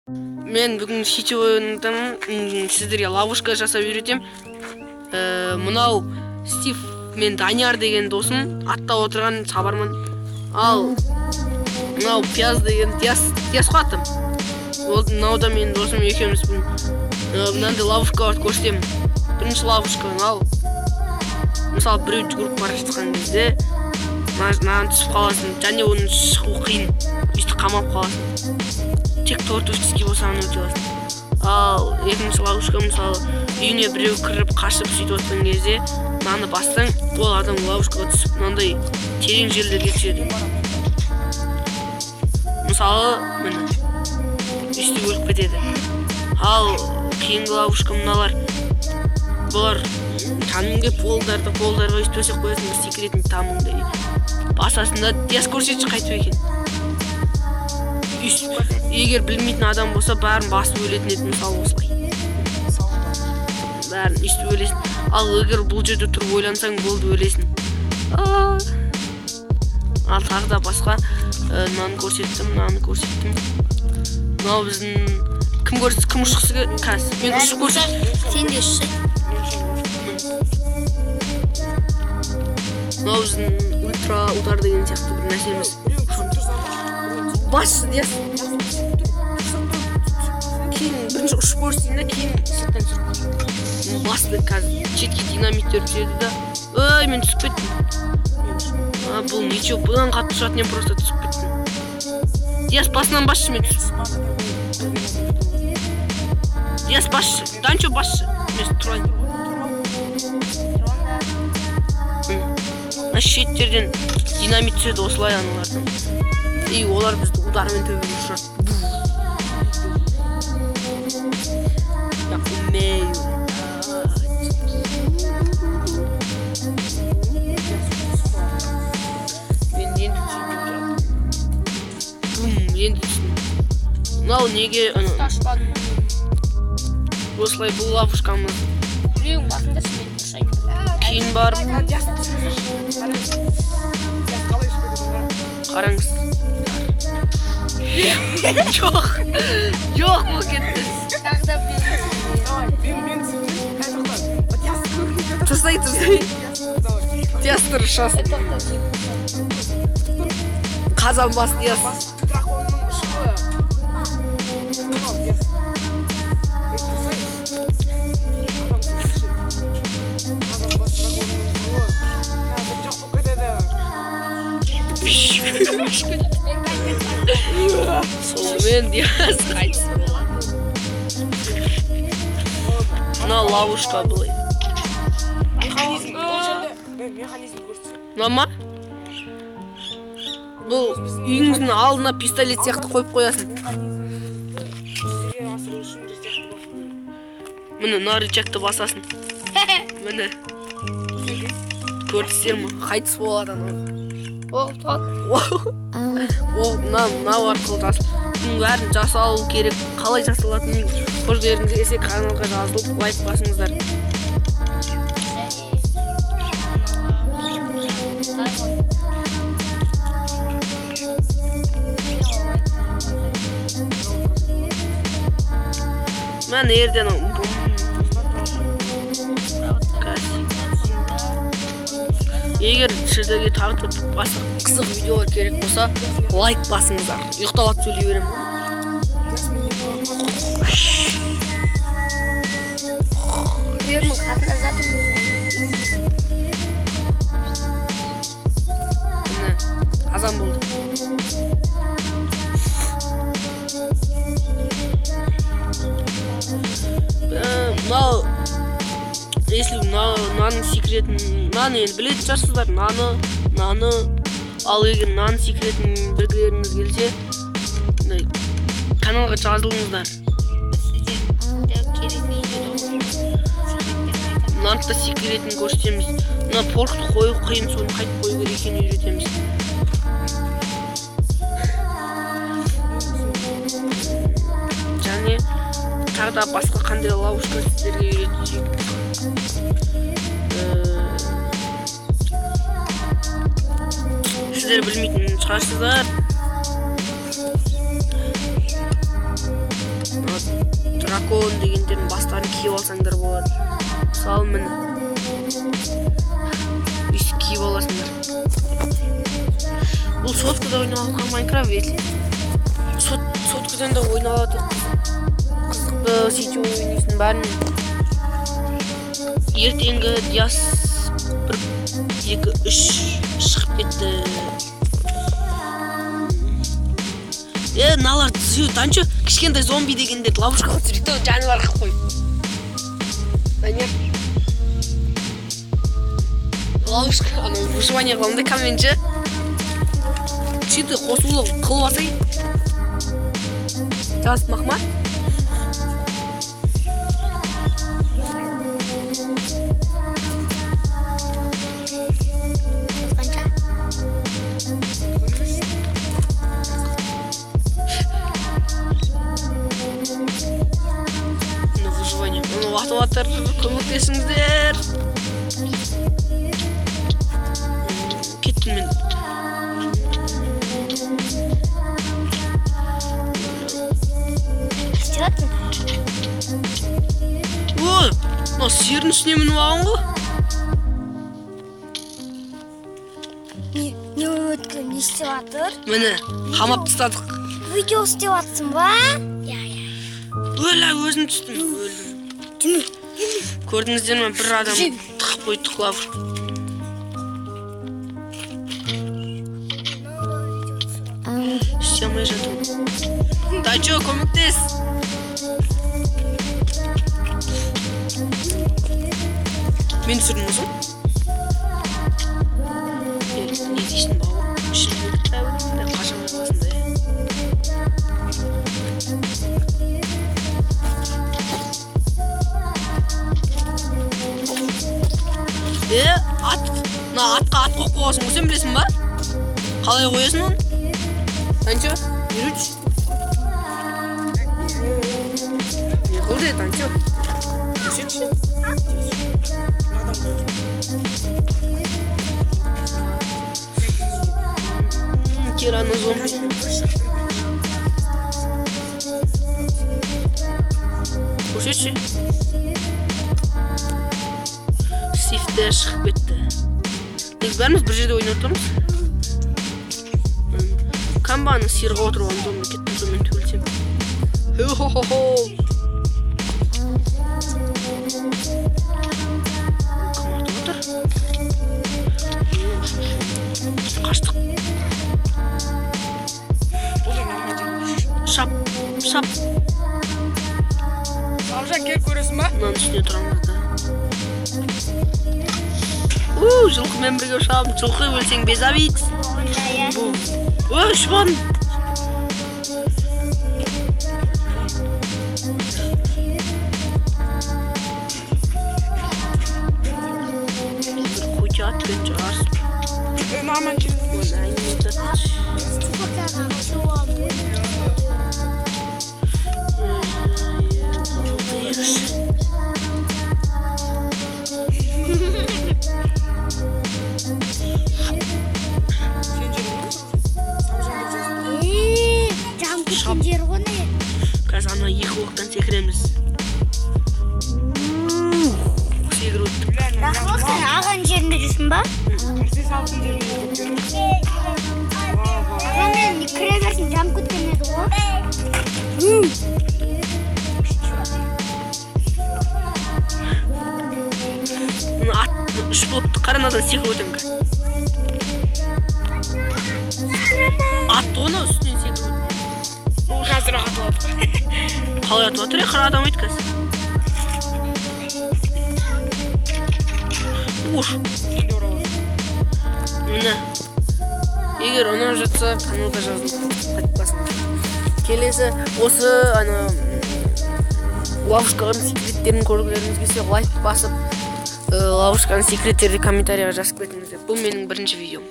Мен бүгін сетевой ойындан сіздерге ловушка жасап үйретем. Мынау Стив мен Данияр деген досым, атта отырған шабарман. Ал мынау Пияз деген Диас қой атым. Ол мынау да менің досым, екеуміз бүгін мынандай ловушкаларды көрсетемін. Бірінші ловушка мынау. Мысалы, біреу жүгіріп бара жатқан кезде мынаған түсіп қаласың, және оның шығу қиын, өйстіп қамалып қаласың. Тек творческий болса ғана өте аласың. Ал екінші ловушка, мысалы, үйіне біреу кіріп қашып сөйтіп отқан кезде мынаны бассаң, ол адам ловушкаға түсіп мынандай терең жерлерге түседі. Мысалы, міне өйстіп өліп кетеді. Ал кейінгі ловушка мыналар. Бұлар кәдімгі полдарға өйстіп төсек қоясың, бір секіретін тамыңдай. Басасың да, Диас көрсетші қайтып екен. Өйстіп, егер білмейтін адам болса, бәрін басып өлетін еді, мысалы осылай. Бәрін өйстіп өлесің. Ал егер бұл жерде тұрып ойлансаң, болды, өлесің. Ал тағы да басқа, мынаны көрсеттім, мынаны көрсеттім. Мынау біздің кім көрсет, кім ұшқысы қазір. Мен ұшып көрсет. Сен де ұшсай. Мынау біздің ультра удар деген сияқты бір нәрсеміз. Бас, Диас. Кейін бірінші ұшып көрсетейін да, кейін сырттан түсіріп. Басты қазір шетке динамиттер түседі да. Ой, мен түсіп кеттім. Бұл ничего, бұдан қатты ұшатын едім, просто түсіп кеттім. Диас, басынан басшы, мен түсіп. Диас, басшы. Данчо, басшы. Мен тұрайын. Мына шеттерден динамит түседі осылай аналардан. И олар бізді удармен төбеге ұшырады. Я умею. Мен енді түсіндім. Бум, енді түсіндім. Мынау неге, ана, осылай бұл ловушкамыз. Біреуің басында мен ұшайын. Кейін барып қараңыз. Жоқ. Жоқ, бұл кетті. Тағы да Мен Тұрсай, тұрсай. Диас тұр, ұшасың. Қазан бас, Диас. Драконның ұшуы. Қазан бас драконның ұшуы. Қазір жоқ болып кетеді. Сонымен Диас қайтыс болады. Мына ловушка былай. Механизм. Бұл жерде механизм көрсетсем. Мына ма? Бұл үйіңіздің алдына пистолет сияқты қойып қоясың. Жүзеге асыру үшін рычагты басу керек. Міне, мына рычагты басасың. Міне. Көрдіңіздер ме? Қайтыс болады анау. Оқ, тоқ. О, мынау арқылы бұның бәрін жасалу керек. Қалай жасалатынын көргілеріңіз келсе, каналға жазылып, лайк басыңыздар. Мен ерден егер сіздерге тағы да басқа қызық видеолар керек болса, лайк басыңыздар. Ұйықтап алып сөйлей беремін. Біреудің қасында жатыр. Міне, азан болды. Мынау, если мынаның секретін, мынаны енді білетін шығарсыздар, мынаны, ал егер мынаның секретін білгілеріңіз келсе, мындай каналға жазылыңыздар. Мынаның да секретін көрсетеміз. Мына порқты қою қиын, соны қайтып қою керек екенін үйретеміз. Және тағы да басқа қандай ловушка сіздерге үйретсек. Сіздер білмейтін шығарсыздар. Ал міне. Өйстіп киіп аласыңдар. Бұл соткада ойналатын Майнкрафт, если соткадан да ойналады. Қызықты сетевой ойнайсың бәрін. Ертеңгі Диас 1, 2, 3 шығып кетті. Мыналар түзеу, Данчо, кішкентай зомби дегендерді ловушкаға түсірейік те, жануар қылып қойып. Данияр. Ловушка, анау выживание қыламын да каменше. Читы қосулы қылып алсай. Жазып мақма. Қанша? Мына выживание. Оны атып жатыр, көмектесіңіздер. Кеттім мен. Істеп жатырмын. О, мынау сиырдың үстіне мініп алған ғой. Не өткен, не істеп жатыр? Міне, қамап тастадық. Видео істеп жатсың ба? Иә, иә. Өлә, өзім түстім, өлдім. Түме. Көрдіңіздер ме, бір адам тығып қойдық ловушка. Істей алмай жатырмын. Данчо, көмектес. Мен түсірдім осы. Не дейсің, бауыр? Ішінде қашамай қаласың да. Ат, мына атқа ат қойып қойғансың ғой, сен білесің ба? Қалай қоясың оны? Данчо, үйретші. Не қылды, Данчо? Көрсетші. Тирано зомби. Көрсетші. Стивтер шығып кетті. Негізі бәріміз бір жерде ойнап тұрмыз. Камбаны сиырға отырып алған зомби кетті, сонымен төбелесем. Хо-хо-хо. Кім атып отыр? Қаштық. Шап, шап. Сабжан, келіп көресің ба? Мынаның үстіне тұрамыз да. Жылқымен бірге ұшамын. Жылқы өлсең без обид. Ой, ұшпадым. Бір көте атпен жарысып. Нормально келді. Оны әңгіме айтады. Сен жүрдің бе? Сабжан деп жазды. Жам кеткен жер ғой не? Қазір ана екі оқтан секіреміз. Секіріп өттік. Рахмет, сен ағаның жерінде жүрсің ба? Кірсе салқын жерінде жүріп. Ағамен кіре берсін, жам кеткен еді ғой. Мына ат үш болыпты. Қара, мынадан секіріп өтемін қазір. Атты оны үстінен секіріп өттім. Ол қазір атып жатыр. Қалай атып жатыр, қара адам өйт қазір. Уш. Енді оралады. Міне. Егер ұнап жатса, каналға жазылып қайтпасын. Келесі осы ана ловушканың секреттерін көргілеріңіз келсе, лайк басып, ловушканың секреттерді комментарийға жазып кетіңіздер. Бұл менің бірінші видеом.